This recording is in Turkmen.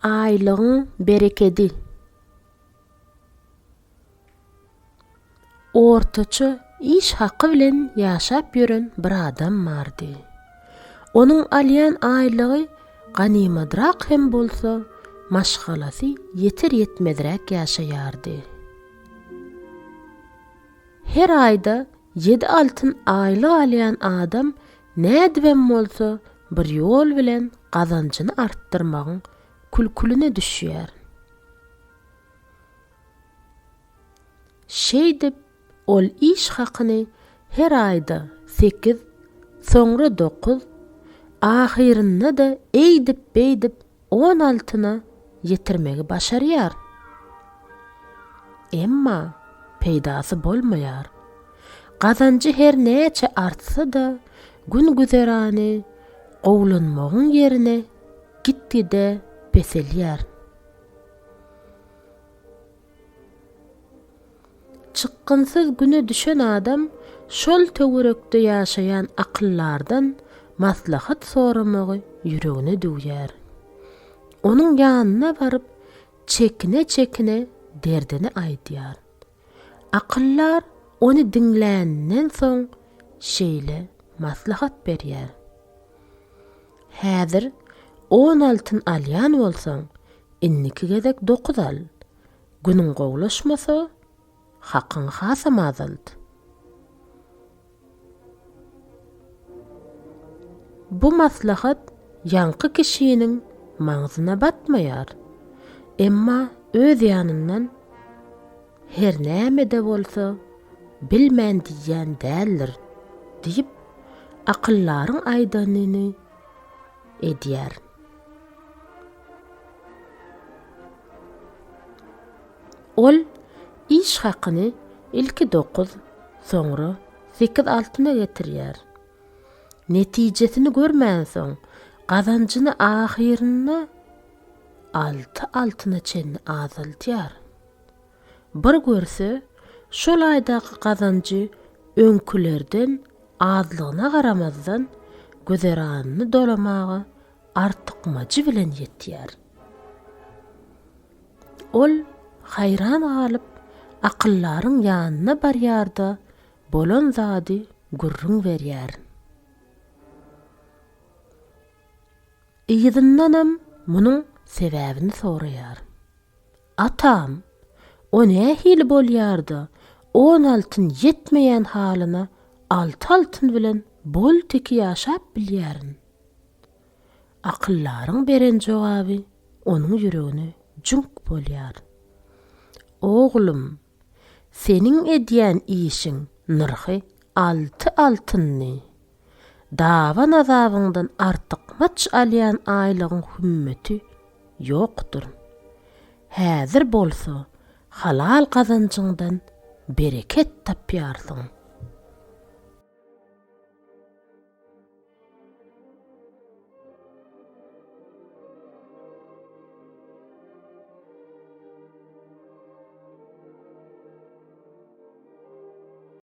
Aýlygyň berekedi. Ortaça iş haky bilen ýaşap ýören bir adam bardy. Onuň alýan aýlygy ganymadrak hem bolsa, maşgalasy ýeter-ýetmezräk ýaşaýardy. Her aýda ýedi altyn aýlyk alýan adam nädibem bolsa bir ýol bilen gazanjyny artdyrmagyň külküline düşýär. Şeýdip, ol iş hakyny her aýda sekiz, soňra dokuz, ahyrynda-da eýdip-beýdip on altyna ýetirmegi başarýar. Emma peýdasy bolmaýar. Gazanjy her näçe artsa-da, gün-güzerany gowulanmagyň ýerine git-gide peselýär. Çykgynsyz güne düşen adam şol töwerekde ýaşaýan akyldardan maslahat soramagy ýüregine düwýär. Onuň ýanyna baryp, çekine-çekine derdini aýdýar. Akyldar ony diňläninden soň şeýle maslahat berýär. Häzir on altyn alýan bolsaň, indiki gezek dokuz al. Günüň gowulaşmasa, hakyňy hasam azalt. Bu maslahat ýaňky kişiniň maňzyna batmaýar. Emma öz ýanyndan, Her näme-de bolsa, bilmän diýýän däldir diýip, akyldaryň aýdanyny edýär. Ol iş hakyny ilki dokuz, soňra sekiz altyna getirýär. Netijesini görmänsoň, gazanjyny ahyrynda alty altyna çenli azaldýar. Bir görse, şol aýdaky gazanjy öňkülerden azlygyna garamazdan, güzeranyny dolamaga artykmajy bilen ýetýär. Ol haýran galyp, akyldaryň ýanyna barýar-da, bolan zady gürrüň berýär. Yzyndanam munuň sebäbini soraýar. Atam, o nähili bolýar-da, on altyn ýetmeýän halyna alty altyn bilen bol-teki ýaşap bilýärin? Akyldaryň beren jogaby onuň ýüregine jüňk bolýar. Oglum, seniň edýän işiň nyrhy alty altyndy. Daban-azabyňdan artykmaç alýan aýlygyň hümmeti ýokdur. Häzir bolsa halal gazanjyňdan bereket tapýarsyň.